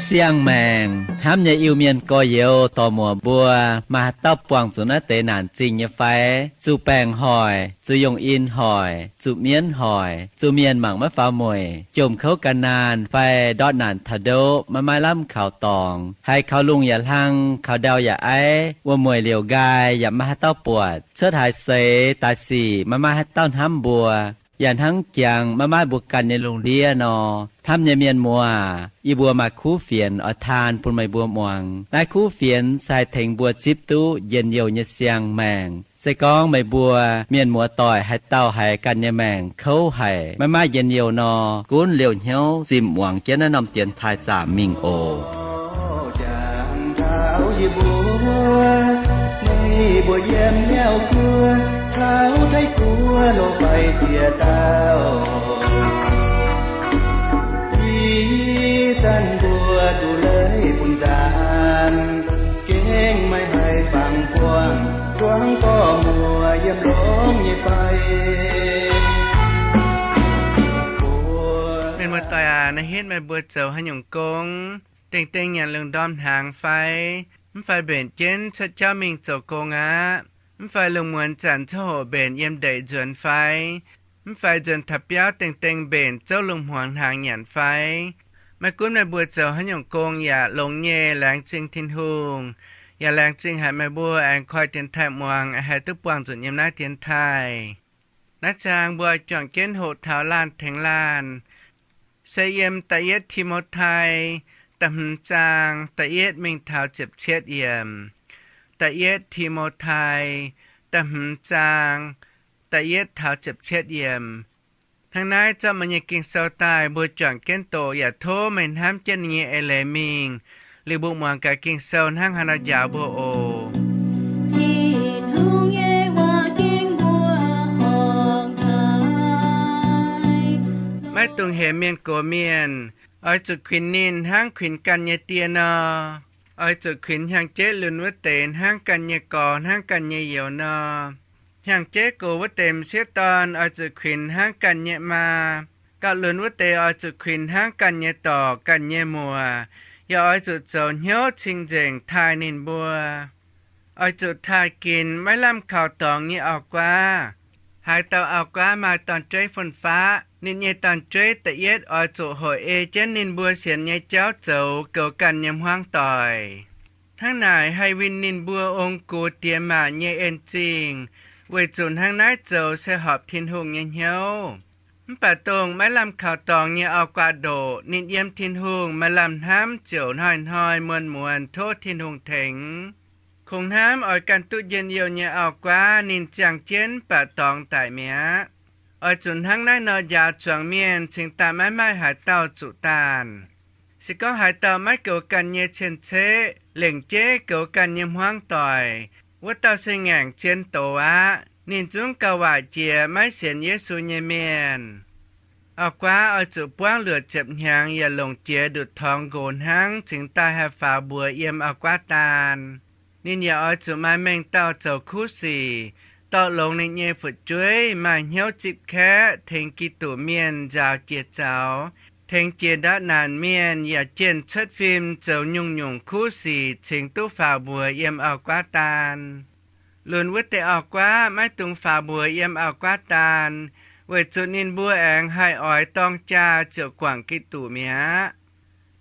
Siang-maengc hnamv nyei Iu-Mienh gorx-youz dorc-muoc mbuo, maaih haaix dauh buangh zuqc naaiv deix naanc zingh nyei fai? Zuqc baengc hoic, zuqc yongh in hoic, zuqc mienv hoic, zuqc mienh mangc maiv faaux mueic, jomc kouv gan naanh fai ndortv naanc taux ndoqv maiv maaih lamh kaux dorngx, haiz kaux lungh yaac hlang, kaux ndau yaac aiv, wuom-mueic liouc nqaai yaac maiv maaih haaix dauh buatc, cuotv haaix seix daaih sic maiv maaih haaix dauh hnamv mbuo, yaac hnangv jangx maiv maaih mbuo ganh nyei lungh ndiev nor. Hnamv nyei mienh muoz, yie mbuo maaih kuv fienx oix taan bun meih mbuo muangx. Naaiv kuv fienx se haih tengx mbuo zipv duqv njien-youh nyei siang-maengc. Se gorngv meih mbuo mienh muoz-doic haaix dauh haiz ganh nyei maengc kouv haic, maiv maaih njien-youh nor, gunv liouh hnyouv zimh muangx jienv naaiv norm dienx taaih zaamc mingh oc. Mienh muoz-doic aac, naaiv hitv meih mbuo zoux haaix nyungc gong? Dengh dengh nyanc lungh ndorm hnaangx fai? Mv fai mbenc jienv cuotv jauv mingh zoux gong aqv? Mv fai lungh muonz zanc coqv hoqc mbenc yiem ndeic nzuonx fai? Mv fai nzuonx taux biauv dengh dengh mbenc zouv lungh hmuangx hnaangx nyanc fai? Maiv gunv meih mbuo zoux haaix nyungc gong yaac longx nyei, laengz zingh Tin-Hungh, yaac laengz zingh haic meih mbuo aengx koi dienx taaih muangx, haih duqv buangh nzunc yiem naaiv dienx taaih. Naaiv zaang mbuo juangc jienv hoqc taux laanh tengx laanh, se yiem da'yietv Ti^mo^tai da'hmz zaang da'yietv mingh taux ziepc cietv yiemc. Da'yietv Ti^mo^tai da'hmz zaang da'yietv taux ziepc cietv yiemc. Hnangv naaiv zorqv meih nyei Ging-Sou daaih, mbuo juangc jienv doqc yaac tov meih hnamv jienv ninh nyei eix leiz mingh. Liuz mbuo muangx gaax Ging-Sou hnangv haaix nor njaaux mbuo oc. Tin-Hungh nyei waac ging mbuo horngc haic. Maiv dungx hemx mienh gox mienh. Oix zuqc kuinx ninh hnangv kuinx ganh nyei die nor. Oix zuqc kuinx hnyangx-jeiv lunx wuov deix hnangv ganh nyei gorx hnangv ganh nyei youz nor. Hnyangx-jeiv gox wuov deix m'sieqv dorn oix zuqc kuinx hnangv ganh nyei maa. Gauh lunx wuov deix oix zuqc kuinx hnangv ganh nyei dorc ganh nyei muoc. Yaac oix zuqc zoux hnyouv cing-nzengc taaih ninh mbuo. Oix zuqc taaih ginx maiv lamh kaux dorngx nyei auv-guaav. Haaix dauh auv-guaav maaih dorn-jueiv fun-faqv, ninh nyei dorn-jueiv da'yietv oix zuqc hoic ei jienv ninh mbuo sienx nyei jauv zoux goux ganh nyei hmuangv doic. Hnangv naaic haih winh ninh mbuo ong-gux diex maac nyei en-zingh, weic zuqc hnangv naaiv zoux se horpc Tin-Hungh nyei hnyouv. Mv baac dongh maiv lamh kaux dorngx nyei auv-guaav ndoqc, ninh yiem Tin-Hungh maaih lamh hnamv ziouc hnoi-hnoi muonz-muonz tov Tin-Hungh tengx. Kungx hnamv oix ganh duqv njien-youh nyei auv-guaav ninh ziangh jienv mv baac dorngx daic mi'aqv. Oix zuqc hnangv naaiv nor njaaux zuangx mienh cingx daaih maiv maaih haaix dauh zuqc daanh. Se gorngv haaix dauh maiv goux ganh nyei cien-ceqv, lengc jeiv goux ganh nyei hmuangv doic, wuov dauh se ngaengc zien doz aqv. Ninh zungv gauh waaic jiex maiv sienx Yesu nyei mienh. Auv-guaav oix zuqc buangv luoqc ziepc hnyangx yaac longc jiex nduqc torngx nqox hnangv cingx daaih haih faaux mbuox yiem auv-guaav daan. Ninh yaac oix zuqc maaih mengh dauh zoux kuv sic, dorh longx ninh nyei fu'jueiv maaih hnyouv zipv kaeqv tengx Giduc mienh nzaaux jiex zaux, tengx jiex ndortv naanc mienh yaac jienh cuotv fim zoux nyungc-nyungc kuv sic cingx duqv faaux mbuox yiem auv-guaav daan. Lunx wuov deix auv-guaav maiv dungx faaux mbuox yiem auv-guaav daan, weic zuqc ninh mbuo aengx haih oix dorng jaa ziouc guangc Giduc mi'aqv.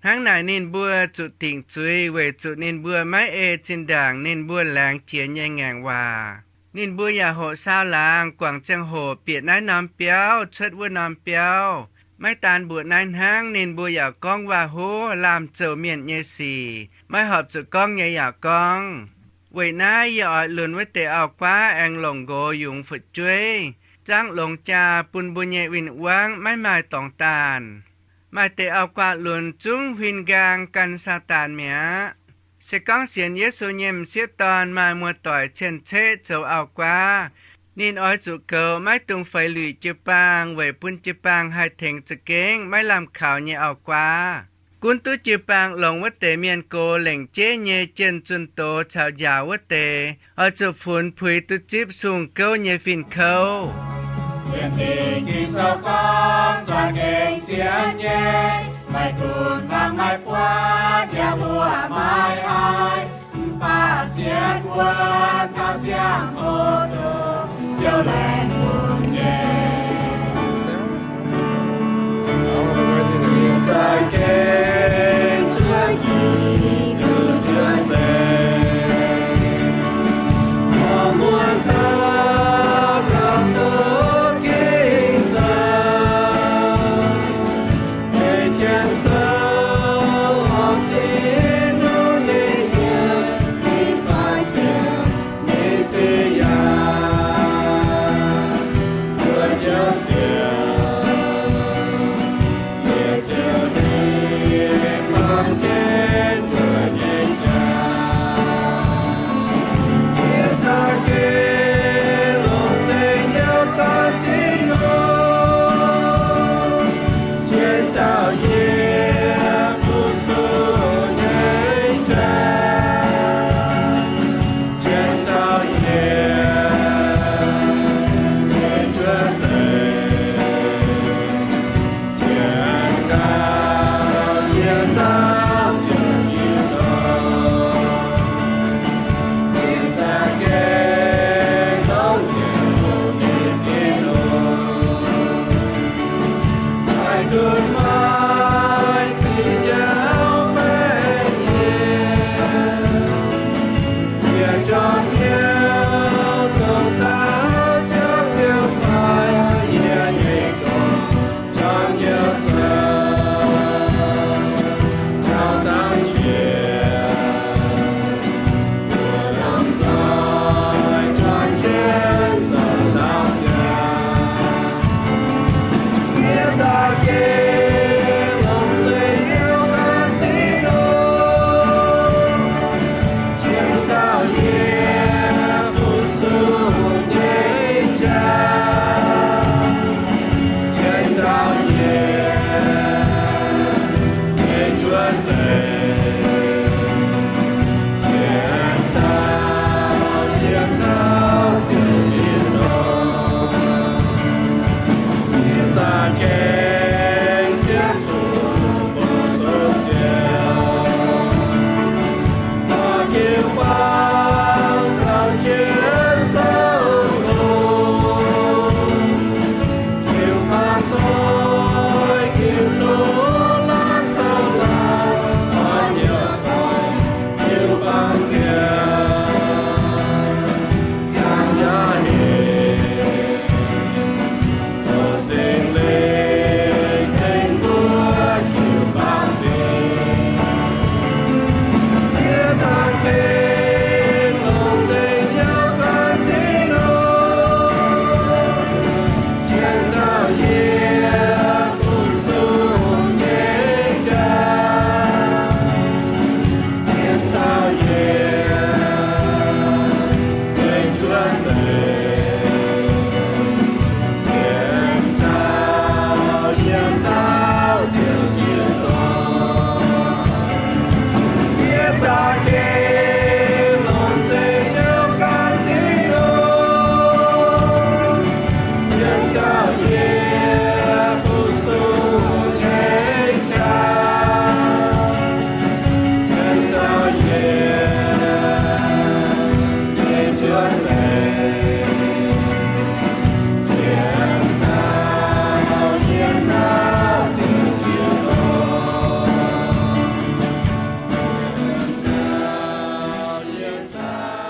Hnangv naaic ninh mbuo zuqc dingc zuiz weic zuqc ninh mbuo maiv ei zinh ndaangc ninh mbuo laengz jiex nyei ngaengc waac. Ninh mbuo yaac hoqc saau laangz guangc ziangh hoc bieqc naaiv norm biauv cuotv wuov norm biauv. Maiv daan mbuoqc naaiv hnangv, ninh mbuo yaac gorngv waac-huv laamh zouh mienh nyei sic, maiv horpc zuqc gorngv nyei yaac gorngv. Weic naaiv yie oix lunx wuov deix auv-guaav aengx longc nqox yungz fu'jueiv, zaangv longx jaa bun mbuo nyei win-wangv maiv maaih dorngx daanh. Maaih deix auv-guaav lunx zungv huin nqaang gan Saadaan mi'aqv. Se gorngv sienx Yesu nyei m'sieqv dorn maaih muoz-doic cien-ceqv zoux auv-guaav, ninh oix zuqc goux maiv dungx feix luic jiu-baang weic bun jiu-baang haih tengx za'gengh maiv lamh kaux nyei auv-guaav. Gunv duqv jiu-baang longx wuov deix mienh gox lengc jeiv nyei jienh zunh doz caux njaaux wuov deix, oix zuqc funx puix duqv zipv sung gouv nyei fin-kouv. Zien Dingc Ging-Sou gorngv, za'gengh zien nyei, maiv dunx hmuangx maiv buatc, Mbuo maaih haiz mv baac sienx wuov gauh ziangh hoc duqv Ziouv laengz bun nyei. Za'gengh cuotv Giduc cuotv seix, muoz-doic gauh duqv ging-sou.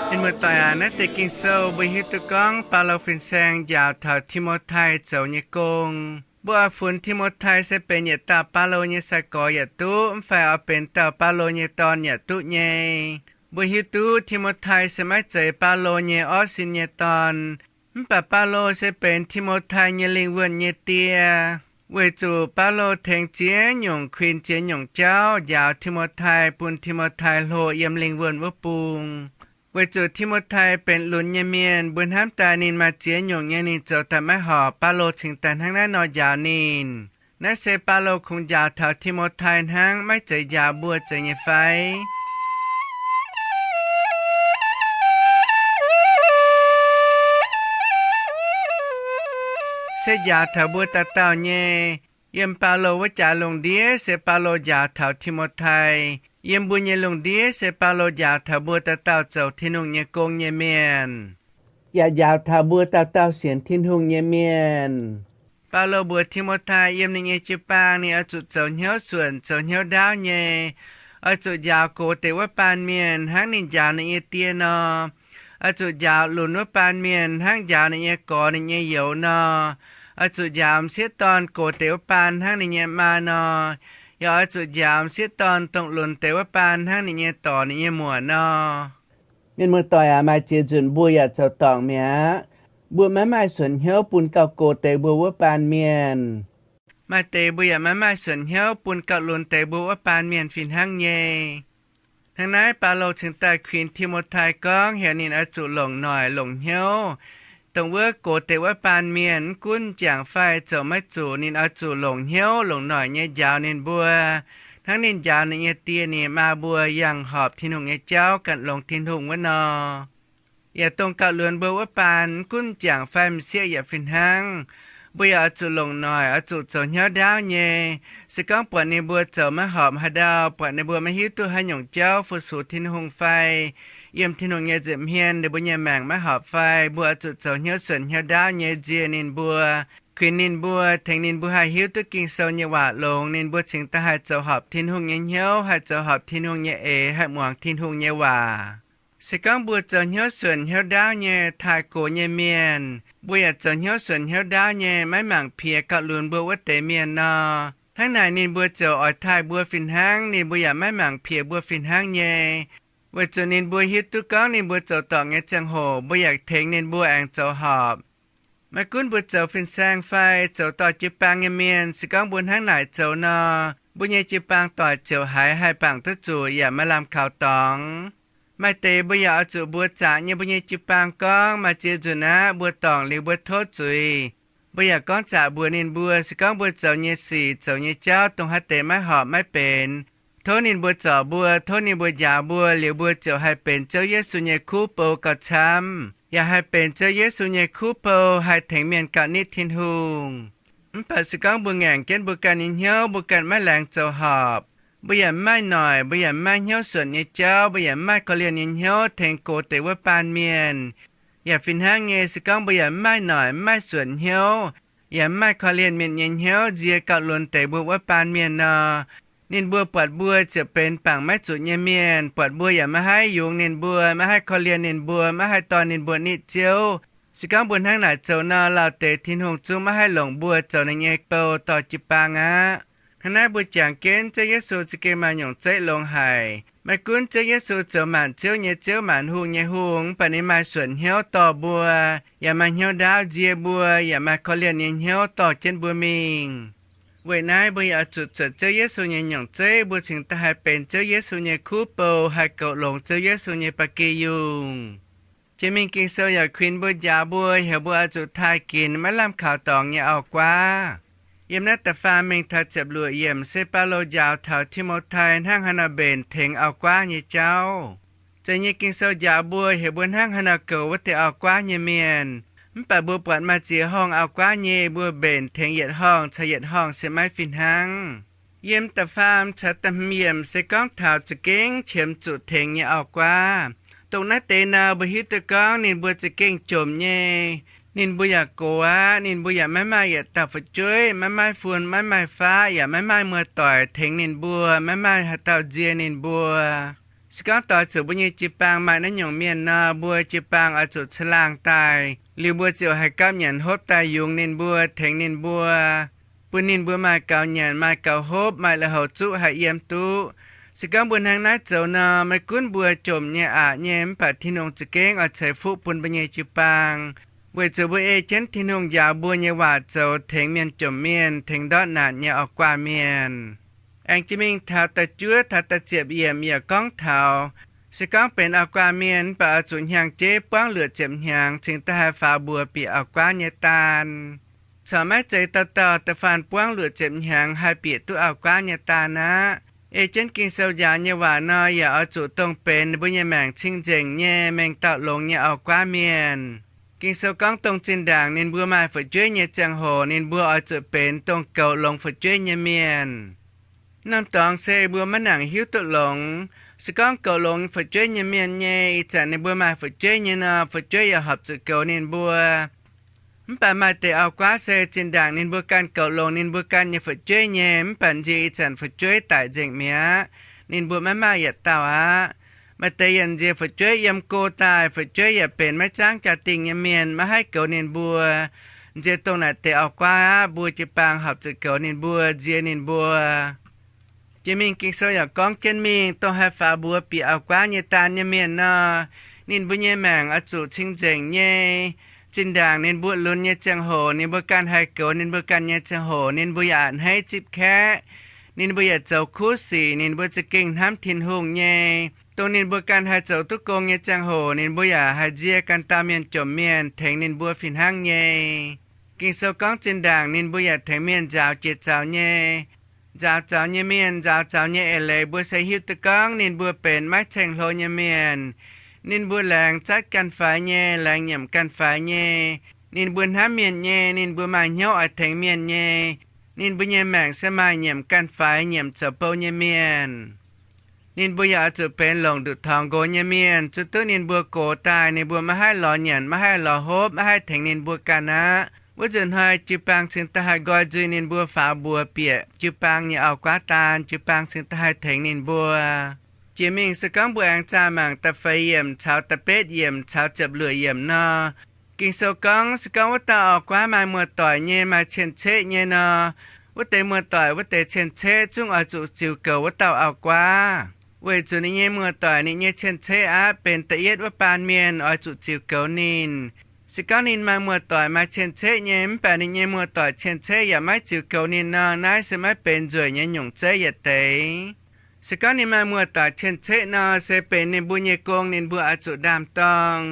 Mienh muoz-doic aac, naaiv deix Ging-Sou mbuo hiuv duqv gorngv Baulo fin-saeng njaaux taux Ti^mo^tai zoux nyei gong. Mbuo oix funx Ti^mo^tai se benx yietc dauh Baulo nyei sai-gorx yaac duqv, mv fai oix benx dauh Baulo nyei dorn yaac duqv nyei. Mbuo hiuv duqv Ti^mo^tai se maiv zeiz Baulo nyei orv sin nyei dorn, mv baac Baulo se benx Ti^mo^tai nyei lingh wuonh nyei die. Weic zuqc Baulo tengx ziex nyungc kuinx ziex nyungc jauv njaaux Ti^mo^tai, bun Ti^mo^tai hlo yiem lingh wuonh wuov bung. Weic zuqc Ti^mo^tai benx lunx nyei mienh, mbuo hnamv daaih ninh maaih ziex nyungc nyei ninh zoux daaih maiv horpc, Baulo cingx daaih hnangv naaiv nor njaaux ninh. Naaiv se Baulo kungx njaaux taux Ti^mo^tai hnangv, maiv zeiz njaaux mbuo zeiz nyei fai? Se njaaux taux mbuo dauh dauh nyei. Yiem Baulo wuov jaax lungh ndiev se Baulo njaaux taux Ti^mo^tai. Yiem mbuo nyei lungh ndiev se Baulo njaaux taux mbuo dauh dauh zoux Tin-Hungh nyei gong nyei mienh, yaac njaaux taux mbuo dauh dauh sienx Tin-Hungh nyei mienh. Baulo mbuox Ti^mo^tai yiem ninh nyei jiu-baang ninh oix zuqc zoux hnyouv suonc, zoux hnyouv ndaauv nyei, oix zuqc njaaux gox deix wuov baan mienh hnangv ninh njaaux ninh nyei die nor, oix zuqc njaaux lunx wuov baan mienh hnangv njaaux ninh nyei gorx ninh nyei youz nor, oix zuqc njaaux m'sieqv dorn gox deix wuov baan hnangv ninh nyei maa nor, yaac oix zuqc njaaux m'sieqv dorn dongh lunx deix wuov baan hnangv ninh nyei dorc ninh nyei muoc nor. Mienh muoz-doic aac, maaih ziex nzunc mbuo yaac zoux dorngc mi'aqv. Mbuo maiv maaih suonc hnyouv bun gauh gox deix mbuo wuov baan mienh. Maaih deix mbuo yaac maiv maaih suonc hnyouv bun gauh lunx deix mbuo wuov baan mienh fih hnangv nyei. Hnangv naaiv Baulo cingx daaih kuinx Ti^mo^tai gorngv heuc ninh oix zuqc longc noic longc hnyouv, dongh wuov gox deix wuov baan mienh mv gunv m'jangc fai zoux maiv zuqc, ninh oix zuqc longc hnyouv longc noic nyei njaaux ninh mbuo, hnangv ninh njaaux ninh nyei die ninh nyei maa mbuo yangh horpc Tin-Hungh nyei jauv ganh longx Tin-Hungh wuov nor. Yaac dongh gauh lunx mbuo wuov baan mv gunv m'jangc fai m'sieqv yaac fih hnangv, mbuo yaac oix zuqc longc noic, oix zuqc zoux hnyouv ndaauv nyei. Se gorngv buatc ninh mbuo zoux maiv horpc haaix ndau, buatc ninh mbuo maiv hiuv duqv haaix nyungc jauv fu-sux Tin-Hungh fai yiem Tin-Hungh nyei nza'hmien ninh mbuo nyei maengc maiv horpc fai, mbuo oix zuqc zoux hnyouv suonc hnyouv ndaauv nyei nzie ninh mbuo, kuinx ninh mbuo, tengx ninh mbuo haih hiuv duqv Ging-Sou nyei waac longx, ninh mbuo cingx daaih haih zoux horpc Tin-Hungh nyei hnyouv, haih zoux horpc Tin-Hungh nyei eix, haih muangx Tin-Hungh nyei waac. Se gorngv mbuo zoux hnyouv suonc hnyouv ndaauv nyei taaih gox nyei mienh, mbuo yaac zoux hnyouv suonc hnyouv ndaauv nyei maiv mangc piex gauh lunx mbuo wuov deix mienh nor, hnangv naaic ninh mbuo ziouc oix taaih mbuo fih hnangv, ninh mbuo yaac maiv mangc piex mbuo fih hnangv nyei. Weic zuqc ninh mbuo hiuv duqv gorngv ninh mbuo zoux dorngc nyei ziangh hoc mbuo yaac tengx ninh mbuo aengx zoux horpc. Maiv gunv mbuo zoux fin-saeng fai zoux dorh jiu-baang nyei mienh, se gorngv mbuo hnangv naaic zoux nor, mbuo nyei jiu-baang doic ziouc haiz haih bangc duqv zuqc yaac maaih lamh kaux dorngx. Maaih deix mbuo yaac oix zuqc mbuox zaqc nyei mbuo nyei jiu-baang gorngv, maaih ziex nzunc aqv, mbuo dorngc liuz mbuo tov zuiz. Mbuo yaac gorngv zaqc mbuox ninh mbuo, se gorngv mbuo zoux nyei sic, zoux nyei jauv dongh haaix deix maiv horpc maiv benx, tov ninh mbuo zorc mbuo, tov ninh mbuo njaaux mbuo, liuz mbuo ziouc haih benx Ziouv Yesu nyei kuv bou gauh camv, yaac haih benx Ziouv Yesu nyei kuv bou haih tengx mienh gauh nitv Tin-Hungh. Mv baac se gorngv mbuo ngaengc jienv mbuo ganh nyei hnyouv, mbuo ganh maiv laengz zoux horpc, mbuo yaac maiv maaih noic, mbuo yaac maiv maaih hnyouv suonc nyei jauv, mbuo yaac maiv maaih korv-lienh nyei hnyouv tengx gox deix wuov baan mienh, yaac fih hnangv nyei, se gorngv mbuo yaac maiv maaih noic, maiv maaih suonc hnyouv, yaac maiv maaih korv-lienh mienh nyei hnyouv nzie gauh lunx deix mbuo wuov baan mienh nor, ninh mbuo buatc mbuo ziouc benx bangc maiv zuqc nyei mienh, buatc mbuo yaac maiv haih yungz ninh mbuo, maiv haih korv-lienh ninh mbuo, maiv haih dorh ninh mbuo nitv Ziouv. Se gorngv mbuo hnangv naaic zoux nor, lauh deix Tin-Hungh zungv maiv haih longc mbuo zoux ninh nyei bou dorh jiu-baang aqv. Hnangv naaiv mbuo jangx jienv Ziouv Yesu za'gengh maaih nyungc zeiv longx haic. Maiv gunv Ziouv Yesu zoux maanc ziouv nyei Ziouv, maanc hungh nyei Hungh, mv baac ninh maaih suonc hnyouv dorh mbuo, yaac maaih hnyouv ndaauv nzie mbuo, yaac maaih korv-lienh nyei hnyouv dorh jienv mbuo mingh. Weic naaiv mbuo yaac oix zuqc zuotc Ziouv Yesu nyei nyungc zeiv, mbuo cingx daaih haih benx Ziouv Yesu nyei kuv bou, haih goux longx Ziouv Yesu nyei ba'gi yungh. Jiex mingh Ging-Sou yaac kuinx mbuo, njaaux mbuo, heuc mbuo oix zuqc taaih ginx maiv lamh kaux dorngx nyei auv-guaav. Yiem naaiv da'faam mingh taux ziepc luoqc yiemc se Baulo njaaux taux Ti^mo^tai hnangv haaix nor mbenc tengx auv-guaav nyei jauv. Zeiz nyei Ging-Sou njaaux mbuo, heuc mbuo hnangv haaix nor goux wuov deix auv-guaav nyei mienh. Mv baac mbuo buatc maaih ziex horngh auv-guaav nyei, mbuo mbenc tengx yietc horngh caux yietc horngh se maiv fih hnangv. Yiem da'faam caux da'hmz yiemc se gorngv taux za'gengh qiemx zuqc tengx nyei auv-guaav. Dongh naaiv deix nor, mbuo hiuv duqv gorngv ninh mbuo za'gengh jomc nyei. Ninh mbuo yaac gox aqv. Ninh mbuo yaac maiv maaih yietc dauh fu'jueiv, maiv maaih fun, maiv maaih faqv, yaac maiv maaih muoz-doic tengx ninh mbuo, maiv maaih haaix dauh nzie ninh mbuo. Se gorngv doix zuqc mbuo nyei jiu-baang maaih naaiv nyungc mienh nor, mbuo jiu-baang oix zuqc caangh laangh daaih, liuz mbuo ziouc haih gapv nyanc hopv daaih yungz ninh mbuo, tengx ninh mbuo, bun ninh mbuo maaih gaux nyanc, maaih gaux hopv, maaih lui-houx zuqv haih yiem duqv. Se gorngv mbuo hnangv naaiv zoux nor, maiv gunv mbuo jomc nyei, aqc nyei, mv baac Tin-Hungh za'gengh oix ceix fuqv bun mbuo nyei jiu-baang, weic zuqc mbuo ei jienv Tin-Hungh njaaux mbuo nyei waac zoux tengx mienh jomc mienh, tengx ndortv naanc nyei auv-guaav mienh. Aengx jiex mingh taux da'juov taux da'ziepc yiemc yaac gorngv taux, se gorngv benx auv-guaav mienh, mv baac oix zuqc hnyangx-jeiv buangv luoqc ziepc hnyangx cingx daaih haih faaux mbuox bieqc auv-guaav nyei daan. Corc maiv zeiz dauh dauh da'faanh buangv luoqc ziepc hnyangx haih bieqc duqv auv-guaav nyei daan aqv. Ei jienv Ging-Sou njaaux nyei waac nor, yaac oix zuqc dongh benx ninh mbuo nyei maengc cing-nzengc nyei, mengh dauh longx nyei auv-guaav mienh. Ging-Sou gorngv dongh zinh ndaangc ninh mbuo maaih fu'jueiv nyei ziangh hoc, ninh mbuo oix zuqc benx dongh goux longx fu'jueiv nyei mienh. Norm dorngx se mbuo maiv nangc hiuv duqv longx. Se gorngv goux longx fu'jueiv nyei mienh nyei, ih zanc ninh mbuo maaih fu'jueiv nyei nor, fu'jueiv yaac horpc zuqc goux ninh mbuo. Mv baac maaih deix auv-guaav se zinh ndaangc ninh mbuo ganh goux longx ninh mbuo ganh nyei fu'jueiv nyei, mv baac nzie ih zanc fu'jueiv daic nzengc mi'aqv, ninh mbuo maiv maaih yietc dauh aqv. Maaih deix yienc nzie fu'jueiv yiem go daaih, fu'jueiv yaac benx maiv zaangv jaa-dingh nyei mienh, maiv haih goux ninh mbuo. Nzie dongh naaic deix auv-guaav aqv, mbuo jiu-baang horpc zuqc goux ninh mbuo, nzie ninh mbuo. Jiex mingh Ging-Sou yaac gorngv jienv mingh, dongh haih faaux mbuox bieqc auv-guaav nyei daan nyei mienh nor, ninh mbuo nyei maengc oix zuqc cing-nzengc nyei. Zinh ndaangc ninh mbuo lunx nyei ziangh hoc, ninh mbuo ganh haih goux ninh mbuo ganh nyei ziangh hoc, ninh mbuo yaac a'hneiv zipv kaeqv. Ninh mbuo yaac zoux kuv sic, ninh mbuo za'gengh hnamv Tin-Hungh nyei. Dongh ninh mbuo ganh haih zoux duqv gong nyei ziangh hoc, ninh mbuo yaac haih nzie ganh dauh mienh jomc mienh tengx ninh mbuo fih hnangv nyei. Ging-Sou gorngv zinh ndaangc ninh mbuo yaac tengx mienh nzaaux jiex zaux nyei. Nzaaux zaux nyei mienh, nzaaux zaux nyei eix leiz mbuo se hiuv duqv gorngv ninh mbuo benx maiv ceng-hlo nyei mienh. Ninh mbuo laengz zatv ganh faix nyei, laengz nyiemc ganh faix nyei. Ninh mbuo hnamv mienh nyei, ninh mbuo maaih hnyouv oix tengx mienh nyei. Ninh mbuo nyei maengc se maaih nyiemc ganh faix, nyiemc zoux bou nyei mienh. Ninh mbuo yaac oix zuqc benx longc nduqc torngx nqox nyei mienh, zuqc duqv ninh mbuo gox daaih ninh mbuo maiv haih lorz nyanc, maiv haih lorz hopv, maiv haih tengx ninh mbuo ganh aqv. Wuov nzunc hnoi jiu-baang cingx daaih haih nqoi nzuih ninh mbuo faaux mbuox bieqc jiu-baang nyei auv-guaav daan, jiu-baang cingx daaih haih tengx ninh mbuo. Jiex mingh se gorngv mbuo aengx zaah mangc da'feix yiemc caux da'betv yiemc caux ziepc luoqc yiemc nor, Ging-Sou gorngv se gorngv wuov dauh auv-guaav maaih muoz-doic nyei, maaih cien-ceqv nyei nor, wuov deix muoz-doic wuov deix cien-ceqv zungv oix zuqc ziux goux wuov dauh auv-guaav, weic zuqc ninh nyei muoz-doic ninh nyei cien-ceqv aqv benx da'yietv wuov baan mienh oix zuqc ziux goux ninh. Se gorngv ninh maaih muoz-doic maaih cien-ceqv nyei, mv baac ninh nyei muoz-doic cien-ceqv yaac maiv ziux goux ninh nor, naaiv se maiv benx nzueic nyei nyungc zeiv yietc deix. Se gorngv ninh maaih muoz-doic cien-ceqv nor, se benx ninh mbuo nyei gong ninh mbuo oix zuqc ndaam-dorng.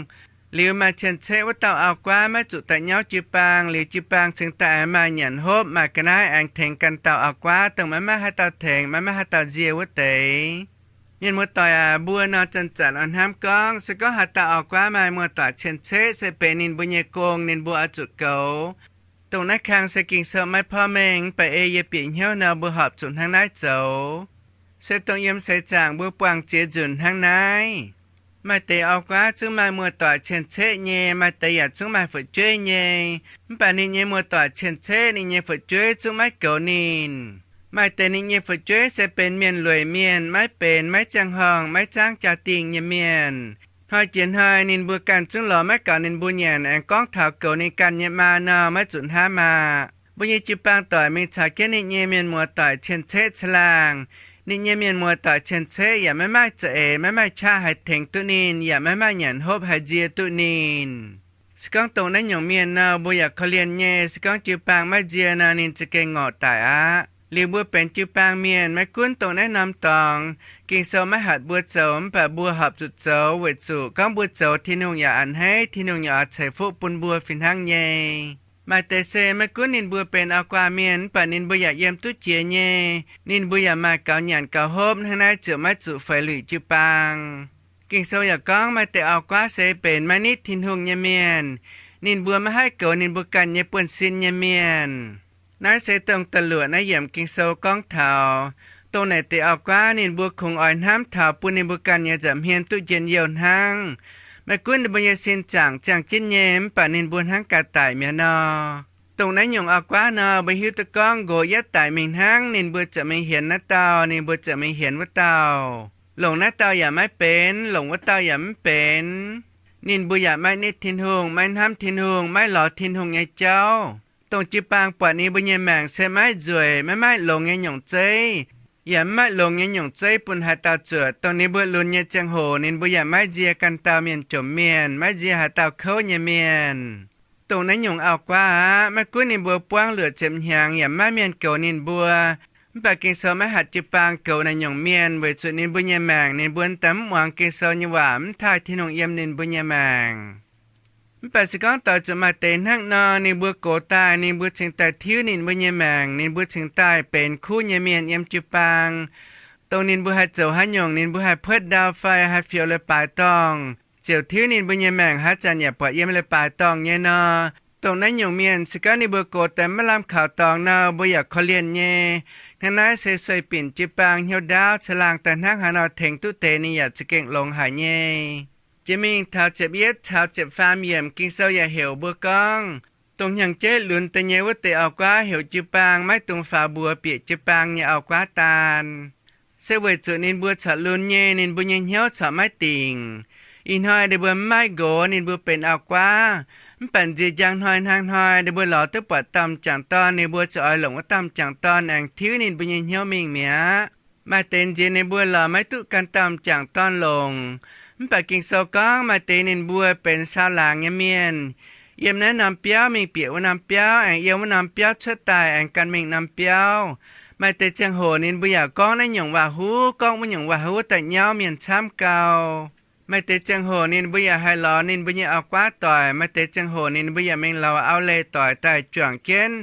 Liuz maaih cien-ceqv wuov dauh auv-guaav maiv zuqc daaih nyauv jiu-baang, liuz jiu-baang cingx daaih aengx maaih nyanc hopv, maaih ga'naaiv aengx tengx ganh dauh auv-guaav, dongh maiv maaih haaix dauh tengx, maiv maaih haaix dauh nzie wuov deix. Mienh muoz-doic aac, mbuo nor zanc-zanc oix hnamv gorngv, se gorngv haaix dauh auv-guaav maaih muoz-doic cien-ceqv, se benx ninh mbuo nyei gong ninh mbuo oix zuqc goux. Dongh naaiv kang se Ging-Sou maiv porv mengh, mv baac ei yie bieqc hnyouv nor mbuo horpc zuqc hnangv naaiv zoux. Se dongh yiem seix zaangc mbuo buangh ziex nzunc hnangv naaiv. Maaih deix auv-guaav zungv maaih muoz-doic cien-ceqv nyei, maaih deix yaac zungv maaih fu'jueiv nyei. Mv baac ninh nyei muoz-doic cien-ceqv, ninh nyei fu'jueiv zungv maiv goux ninh. Maaih deix ninh nyei fu'jueiv se benx mienh lueic mienh, maiv benx, maiv ziangh horngh, maiv zaangv jaa-dingh nyei mienh. Hnoi jiex hnoi ninh mbuo ganh zungv lorz maiv gaux ninh mbuo nyanc, aengx gorngv taux goux ninh ganh nyei maa nor, maiv zuqc hnamv maah! Mbuo nyei jiu-baang doic mingh caux jienv ninh nyei mienh muoz-doic cien-ceqv caangh laangh. Ninh nyei mienh muoz-doic cien-ceqv yaac maiv maaih za'eix, maiv maaih qaqv haih tengx duqv ninh, yaac maiv maaih nyanc hopv haih nzie duqv ninh. Se gorngv dongh naaiv nyungc mienh nor, mbuo yaac korv-lienh nyei. Se gorngv jiu-baang maiv nzie nor, ninh za'gengh ngorc daic aqv. Liuz mbuo benx jiu-baang mienh, maiv gunv dongh naaiv norm dorngx Ging-Sou maiv hatc mbuo zoux, mv baac mbuo horpc zuqc zoux, weic zuqc gorngv mbuo zoux, Tin-Hungh yaac a'hneiv, Tin-Hungh yaac oix ceix fuqv bun mbuo fih hnangv nyei. Maaih deix se maiv gunv ninh mbuo benx auv-guaav mienh, mv baac ninh mbuo yaac yiem duqv jiex nyei. Ninh mbuo yaac maaih gaux nyanc gaux hopv, hnangv naaiv ziouc maiv zuqc feix luic jiu-baang. Ging-Sou yaac gorngv maaih deix auv-guaav se benx maiv nitv Tin-Hungh nyei mienh. Ninh mbuo maiv haih goux ninh mbuo ganh nyei buonv-sin nyei mienh. Naaiv se dongh da'luoqc naaiv yiemc Ging-Sou gorngv taux, dongh naaic deix auv-guaav ninh mbuo kungx oix hnamv taux bun ninh mbuo ganh nyei nza'hmien duqv njien-youh hnangv. Maiv gunv ninh mbuo nyei sin zaangc ziangh jienv nyei, mv baac ninh mbuo hnangv ganh daic mi'aqv nor. Dongh naaiv nyungc auv-guaav nor, mbuo hiuv duqv gorngv nqox yietv daic mingh hnangv, ninh mbuo ziouc mingh hienx naaiv dauh, ninh mbuo ziouc mingh hienx wuov dauh. Longc naaiv dauh yaac maiv benx, longc wuov dauh yaac mv benx. Ninh mbuo yaac maiv nitv Tin-Hungh, maiv hnamv Tin-Hungh, maiv lorz Tin-Hungh nyei jauv. Dongh jiu-baang buatc ninh mbuo nyei maengc se maiv nzueic, maiv maaih longx nyei nyungc zeiv, yaac maiv maaih longx nyei nyungc zeiv bun haaix dauh zuotc. Dongh ninh mbuo lunx nyei ziangh hoc ninh mbuo yaac maiv nzie ganh dauh mienh jomc mienh, maiv nzie haaix dauh kouv nyei mienh. Dongh naaiv nyungc auv-guaav aqv, maiv gunv ninh mbuo buangv luoqc ziepc hnyangx yaac maiv maaih mienh goux ninh mbuo, mv baac Ging-Sou maiv hatc jiu-baang goux naaiv nyungc mienh, weic zuqc ninh mbuo nyei maengc ninh mbuo daaih mv muangx Ging-Sou nyei waac, mv taaih Tin-Hungh yiem ninh mbuo nyei maengc. Mv baac se gorngv doix zuqc maaih deix hnangv nor, ninh mbuo gox daaih ninh mbuo cingx daaih tiuv ninh mbuo nyei maengc, ninh mbuo cingx daaih benx kuv nyei mienh yiem jiu-baang. Dongh ninh mbuo haih zoux haaix nyungc, ninh mbuo haih puotv ndau fai haih fioux leiz-baaix dorngh, ziouc tiuv ninh mbuo nyei maengc, haaix zanc yaac buatc yiem leiz-baaix dorngh nyei nor. Dongh naaiv nyungc mienh se gorngv ninh mbuo gox daaih maiv lamh kaux dorngx nor, mbuo yaac korv-lienh nyei. Hnangv naaiv se sueih binc jiu-baang hnyouv ndaauv caangh laangh daaih hnangv haaix nor tengx duqv deix ninh yaac za'gengh longx haic nyei. Jiex mingh taux ziepc yietv caux ziepc faam yiemc Ging-Sou yaac heuc mbuo gorngv, dongh hnyangx-jeiv lunx daaih nyei wuov deix auv-guaav heuc jiu-baang maiv dungx faaux mbuox bieqc jiu-baang nyei auv-guaav daan. Se weic zuqc ninh mbuo corc lunx nyei, ninh mbuo nyei hnyouv corc maiv dingc. Ih hnoi ninh mbuo maiv nqox, ninh mbuo benx auv-guaav, mv baac nziex njang hnoi hnangv hnoi ninh mbuo lorz duqv buatc dauh m'jangc dorn, ninh mbuo ziouc oix longc wuov dauh m'jangc dorn aengx tiuv ninh mbuo nyei hnyouv mingh mi'aqv. Maaih deix nziex ninh mbuo lorz maiv duqv ganh dauh m'jangc dorn longc. Mv baac Ging-Sou gorngv maaih deix ninh mbuo benx saau laangz nyei mienh, yiem naaiv norm biauv mingh bieqc wuov norm biauv, aengx yiem wuov norm biauv cuotv daaih aengx gan mingh norm biauv. Maaih deix ziangh hoc ninh mbuo yaac gorngv naaiv nyungc waac-huv, gorngv wuov nyungc waac-huv daaih nyauv mienh camv gau. Maaih deix ziangh hoc ninh mbuo yaac haih lorz ninh mbuo nyei auv-guaav doic. Maaih deix ziangh hoc ninh mbuo yaac mingh lorz auv-leih doic daaih juangc jienv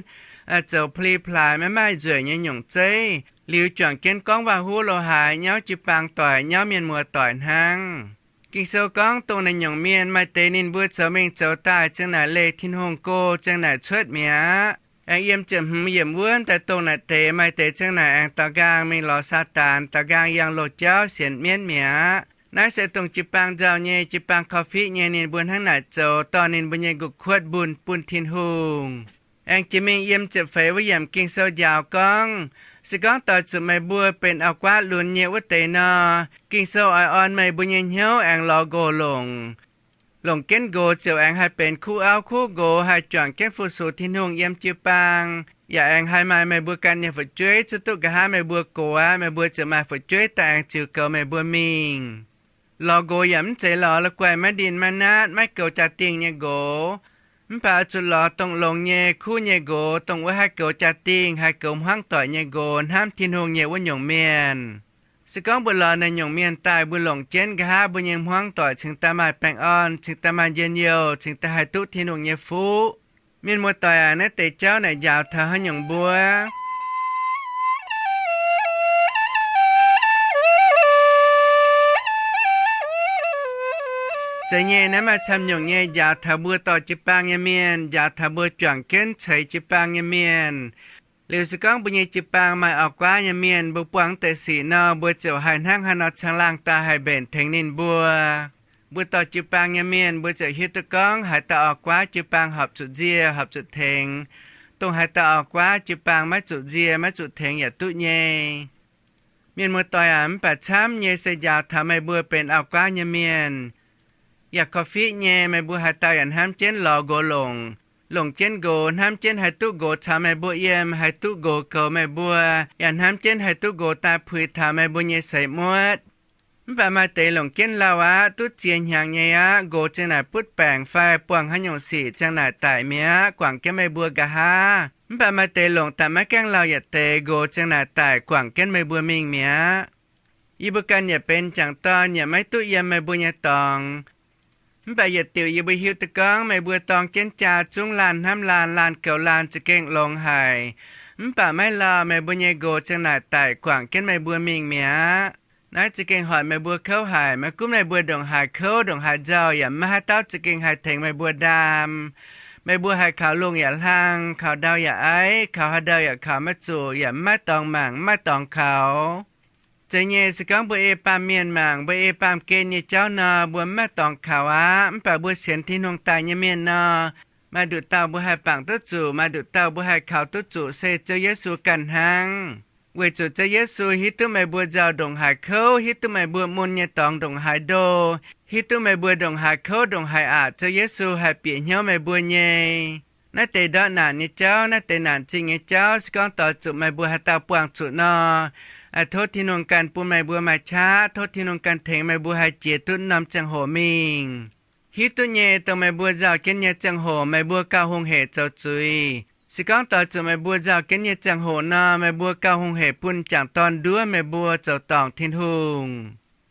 zoux pli-plaaix maiv maaih nzueic nyei nyungc zeiv, liuz juangc jienv gorngv waac-huv lo haaix, nyauv jiu-baang doic, nyauv mienh muoz doic hnangv. Ging-Sou gorngv dongh naaiv nyungc mienh maaih deix ninh mbuo zoux mingh zoux daaih ziang naaic leih Tin-Hungh go, ziang naaic cuotv mi'aqv. Aengx yiem ziepc hmz yiemc wuov daaih dongh naaic deix maaih deix ziang naaic aengx daaux nqaang mingh lorz Saadaan, daaux nqaang yangh loz-jauv sienx mienv mi'aqv. Naaiv se dongh jiu-baang nzauh nyei, jiu-baang korv-fiqv nyei, ninh mbuo hnangv naaic zoux, dorh ninh mbuo nyei nqoqv-kuotv mbunh bun Tin-Hungh. Aengx jiex mingh yiem ziepc feix wuov yiemc Ging-Sou njaaux gorngv, se gorngv doix zuqc meih mbuo benx auv-guaav lunx nyei wuov deix nor, Ging-Sou oix orn meih mbuo nyei hnyouv aengx lorz nqox longc. Longc jienv nqox ziouc aengx haih benx kuv auv kuv nqox, haih juangc jienv fu-sux Tin-Hungh yiem jiu-baang, yaac aengx haih maaih meih mbuo ganh nyei fu'jueiv. Zuqc duqv nqa'haav meih mbuo gox aqv, meih mbuo ziouc maaih fu'jueiv daaih aengx ziux goux meih mbuo mingh. Lorz nqox yaac mv zeiz lorz la'guaih maiv ndin maiv naatv, maiv goux jaa-dingh nyei nqox. Mv baac oix zuqc lorz dongh longx nyei, kuv nyei nqox, dongh wuov haih goux jaa-dingh, haih goux hmuangv doic nyei nqox, hnamv Tin-Hungh nyei wuov nyungc mienh. Se gorngv mbuo lorz naaiv nyungc mienh daaih, mbuo longc jienv nqa'haav mbuo nyei hmuangv doic cingx daaih maaih baengh orn, cingx daaih maaih njien-youh, cingx daaih haih duqv Tin-Hungh nyei fuqv. Mienh muoz-doic aac, naaiv deix jauv naaic njaaux taux haaix nyungc mbuo? Zeiz nyei, naaiv maaih camv nyungc nyei njaaux taux mbuo dorh jiu-baang nyei mienh, njaaux taux mbuo juangc jienv ceix jiu-baang nyei mienh. Liuz se gorngv mbuo nyei jiu-baang maaih auv-guaav nyei mienh, mbuo buangh deix sic nor, mbuo ziouc haih hnangv haaix nor caangh laangh daaih haih mbenc tengx ninh mbuo. Mbuo dorh jiu-baang nyei mienh, mbuo ziouc hiuv duqv gorngv haaix dauh auv-guaav jiu-baang horpc zuqc nzie, horpc zuqc tengx. Dongh haaix dauh auv-guaav jiu-baang maiv zuqc nzie, maiv zuqc tengx yaac duqv nyei. Mienh muoz-doic aac, mv baac camv nyei se njaaux taux meih mbuo benx auv-guaav nyei mienh. Yaac korv-fiqv nyei, meih mbuo haaix dauh yaac hnamv jienv lorz nqox longc, longc jienv nqox, hnamv jienv haih duqv nqox caux meih mbuo yiem, haih duqv nqox goux meih mbuo, yaac hnamv jienv haih duqv nqox daaih puix taux meih mbuo nyei seix muotv. Mv baac maaih deix longc jienv lauh aqv, duqv ziex hnyangx nyei aqv, nqox ziang naaic butv baengc fai buangh haaix nyungc sic ziang naaic daic mi'aqv, guangc jienv meih mbuo nqa'haav. Mv baac maaih deix longc daaih maiv gaengh lauh yietc deix, nqox ziang naaic daic, guangc jienv meih mbuo mingh mi'aqv. Yie mbuo ganh yaac benx m'jangc dorn, yaac maiv duqv yiem meih mbuo nyei dorngx. Mv baac yietc diuc yie mbuo hiuv duqv gorngv meih mbuo dorng jienv jaa zungv laanh hnamv laanh, laanh goux laanh za'gengh longx haic. Mv baac maiv lauh, meih mbuo nyei nqox ziang naaic daic, guangc jienv meih mbuo mingh mi'aqv. Naaiv za'gengh hoic meih mbuo kouv haic. Maiv gunv meih mbuo ndongc haaix kouv, ndongc haaix nzauh, yaac maiv haaix dauh za'gengh haih tengx meih mbuo ndaam. Meih mbuo haih kaux lungh yaac hlang, kaux ndau yaac aiv, kaux haaix ndau yaac kaux maiv zuqc, yaac maiv dorngx mangc, maiv dorngx kaux. Zeiz nyei, se gorngv mbuo ei baamh mienh mangc, mbuo ei baamh gen nyei jauv nor, mbuo maiv dorngx kaux aqv. Mv baac mbuo sienx Tin-Hungh daaih nyei mienh nor, maaih nduqc dauh mbuo haih bangc duqv zuqc, maaih nduqc dauh mbuo haih kaux duqv zuqc, se Ziouv Yesu ganh hnangv. Weic zuqc Ziouv Yesu hiuv duqv meih mbuo nzauh ndongc haaix kouv, hiuv duqv meih mbuo mun nyei dorngx ndongc haaix ndo, hiuv duqv meih mbuo ndongc haaix kouv ndongc haaix aqc, Ziouv Yesu haih bieqc hnyouv meih mbuo nyei. Naaiv deix ndortv naanc nyei jauv, naaiv deix naanc zingh nyei jauv, se gorngv doix zuqc meih mbuo haaix dauh buangh zuqc nor, tov Tin-Hungh ganh bun meih mbuo maaih qaqv, tov Tin-Hungh ganh tengx meih mbuo haih jiex duqv norm ziangh hoc mingh. Hiuv duqv nyei, dongh meih mbuo nzauh jienv nyei ziangh hoc meih mbuo gauh hungh hec zoux zuiz. Se gorngv doix zuqc meih mbuo nzauh jienv nyei ziangh hoc nor, meih mbuo gauh hungh hec bun m'jangc dorn nduov meih mbuo zoux dorngc Tin-Hungh.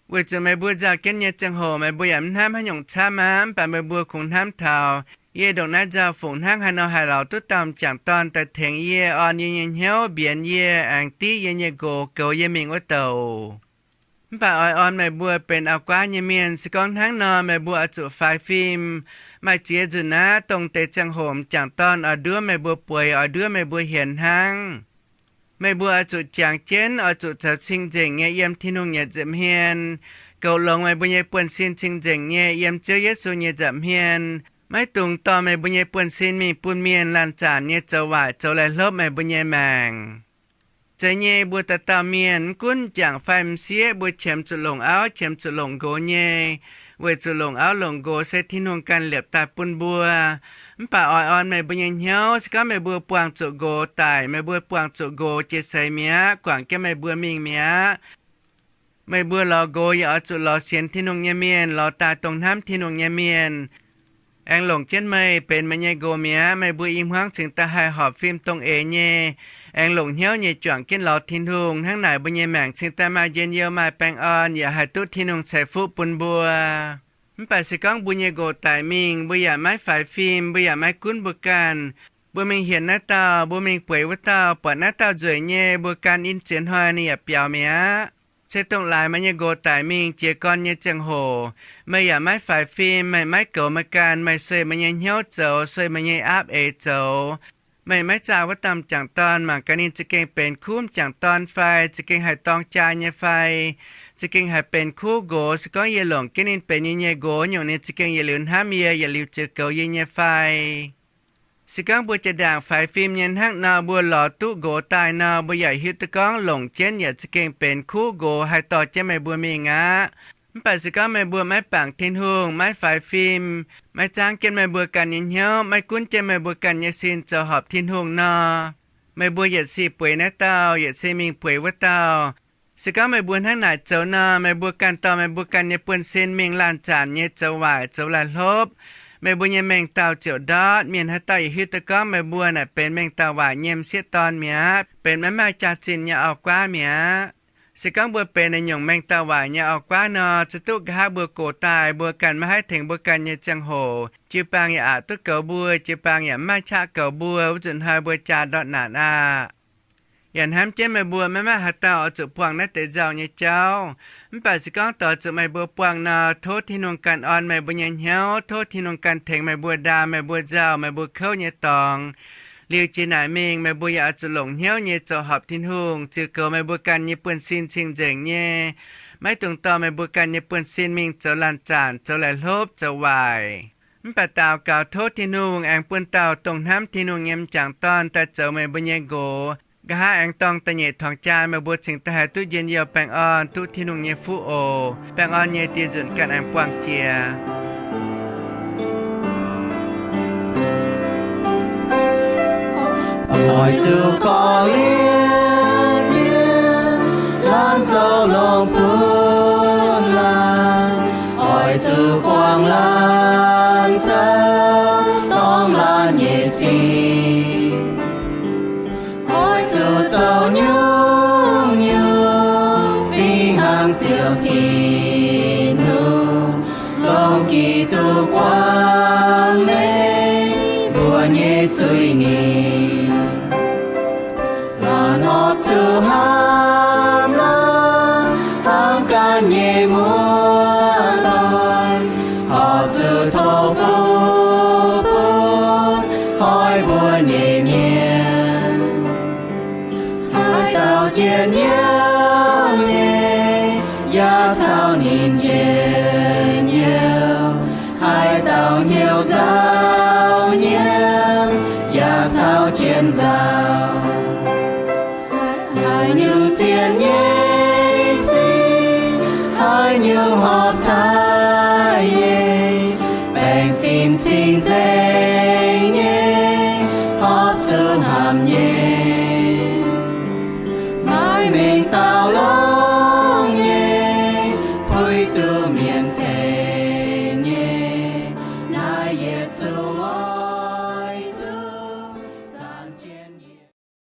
Weic zuqc meih mbuo nzauh jienv nyei ziangh hoc meih mbuo yaac mv hnamv haaix nyungc camv aqv. Mv baac meih mbuo kungx hnamv taux, yie ndongc naaiv nzauh fungc hnangv haaix nor haih lorz duqv dauh m'jangc dorn daaih tengx yie, orn yie nyei hnyouv, mbienx yie, aengx div yie nyei nqox, goux yie mingh wuov douc. Mv baac oix orn meih mbuo benx auv-guaav nyei mienh. Se gorngv hnangv nor, meih mbuo oix zuqc faix fim. Maaih ziex nzunc aqv, dongh deix ziangh hoc m'jangc dorn oix nduov meih mbuo bueix, oix nduov meih mbuo hienx hnangv. Meih mbuo oix zuqc jangx jienv, oix zuqc zoux cing-nzengc nyei yiem Tin-Hungh nyei nza'hmien, goux longx meih mbuo nyei buonv-sin cing-nzengc nyei yiem Ziouv Yesu nyei nza'hmien, maiv dungx dorh meih mbuo nyei buonv-sin mingh bun mienh laanh zanc nyei zoux waaic zoux laih hlopv meih mbuo nyei maengc. Zeiz nyei, mbuo dauh dauh mienh, mv gunv m'jangc fai m'sieqv, mbuo qiemx zuqc longc auv, qiemx zuqc longc nqox nyei, weic zuqc longc auv longc nqox se Tin-Hungh ganh liepc daaih bun mbuo. Mv baac oix orn meih mbuo nyei hnyouv, se gorngv meih mbuo buangh zuqc nqox daic, meih mbuo buangh zuqc nqox jiex seix mi'aqv, guangc jienv meih mbuo mingh mi'aqv. Meih mbuo lorz nqox yaac oix zuqc lorz sienx Tin-Hungh nyei mienh, lorz daaih dongh hnamv Tin-Hungh nyei mienh. Aengx longc jienv meih benx meih nyei nqox mi'aqv, meih mbuo i hmuangv cingx daaih haih horpc fim dongh eix nyei, aengx longc hnyouv nyei juangc jienv lorz Tin-Hungh. Hnangv naaic mbuo nyei maengc cingx daaih maaih njien-youh, maaih baengh orn, yaac haih duqv Tin-Hungh ceix fuqv bun mbuo. Mv baac se gorngv mbuo nyei nqox daic mingh, mbuo yaac maiv faix fim, mbuo yaac maiv gunv mbuo ganh, mbuo mingh hienx naaiv dauh, mbuo mingh bueix wuov dauh, buatc naaiv dauh nzueic nyei, mbuo gan in ziex hnoi ninh yaac biaux mi'aqv. Se dongh laaix meih nyei nqox daic mingh jiez gorn nyei ziangh hoc, meih yaac maiv faix fim, meih maiv goux meih ganh, meih sueih meih nyei hnyouv zoux, sueih meih nyei aapv eix zoux. Meih maiv zaah wuov dauh m'jangc dorn mangc gaax ninh za'gengh benx kuv m'jangc dorn fai, za'gengh haih dorng jaa nyei fai, za'gengh haih benx kuv nqox. Se gorngv yie longc jienv ninh benx yie nyei nqox nyungc, ninh za'gengh yietc liuz hnamv yie, yietc liuz ziux goux yie nyei fai. Se gorngv mbuo jaa-ndaangc faix fim nyei hnangv nor, mbuo lorz duqv nqox daaih nor, mbuo yaac hiuv duqv gorngv longc jienv yaac za'gengh benx kuv nqox haih dorh jienv meih mbuo mingh aqv. Mv baac se gorngv meih mbuo maiv bangc Tin-Hungh, maiv faix fim, maiv zaangv jienv meih mbuo ganh nyei hnyouv, maiv gunv jienv meih mbuo ganh nyei sin zoux horpc Tin-Hungh nor, meih mbuo yietc sic bueix naaiv dauh, yietc sic mingh bueix wuov dauh. Se gorngv meih mbuo hnangv naaic zoux nor, meih mbuo ganh dorh meih mbuo ganh nyei buonv-sin mingh laanh zanc nyei zoux waaic zoux laih hlopv. Meih mbuo nyei mengh dauh ziouc ndortv. Mienh haaix dauh yaac hiuv duqv gorngv meih mbuo naaic benx mengh dauh waaic nyei m'sieqv dorn mi'aqv, benx maiv maaih jaax-zinh nyei auv-guaav mi'aqv. Se gorngv mbuo benx naaiv nyungc mengh dauh waaic nyei auv-guaav nor, zuqc duqv nqa'haav mbuo gox daaih, mbuo ganh maiv haih tengx mbuo ganh nyei ziangh hoc, jiu-baang yaac aqc duqv goux mbuo, jiu-baang yaac maiv maaih qaqv goux mbuo. Wuov nzunc hnoi mbuo jaa ndortv naanc aqv. Yaac hnamv jienv meih mbuo maiv maaih haaix dauh oix zuqc buangh naaiv deix nzauh nyei jauv. Mv baac se gorngv doix zuqc meih mbuo buangh nor, tov Tin-Hungh ganh orn meih mbuo nyei hnyouv, tov Tin-Hungh ganh tengx meih mbuo ndaam meih mbuo nzauh, meih mbuo kouv nyei dorngx. Liuz jiex naaic mingh, meih mbuo yaac oix zuqc longc hnyouv nyei zoux horpc Tin-Hungh, ziux goux meih mbuo ganh nyei buonv-sin cing-nzengc nyei, maiv dungx dorh meih mbuo ganh nyei buonv-sin mingh zoux laanh zanc, zoux laih hlopv, zoux waaic. Mv baac daux gaux tov Tin-Hungh aengx bun dauh dongh hnamv Tin-Hungh nyei m'jangc dorn daaih zoux meih mbuo nyei nqox. Nqa'haav aengx dorng da'nyeic torngx jaa, meih mbuo cingx daaih haih duqv njien-youh baengh orn, duqv Tin-Hungh nyei fuqv oc. Baengh orn nyei dieh nzunc ganh aengx buangh jiex. Oix zuqc korv-lienh nyei laanh zoux longx bun laanh, oix zuqc guangc laanh zoux dorngh laanh nyei sic. Oix zuqc zoux nyungc-nyungc fih hnangv ziouc Tin-Hungh, longc Giduc guangc meih mbuo nyei zuiz-nipc. Laanh horpc zuqc hnamv lorz hnangv ganh nyei muoz-doic, horpc zuqc tov fuqv bun hnoi mbuo nyei mienh. Haaix dauh jiex hnyouv nyei, yaac caux ninh njien-youh. Haaix dauh hnyouv nzauh nyei, yaac caux jienv nzauh. Haaix nyungc zien nyei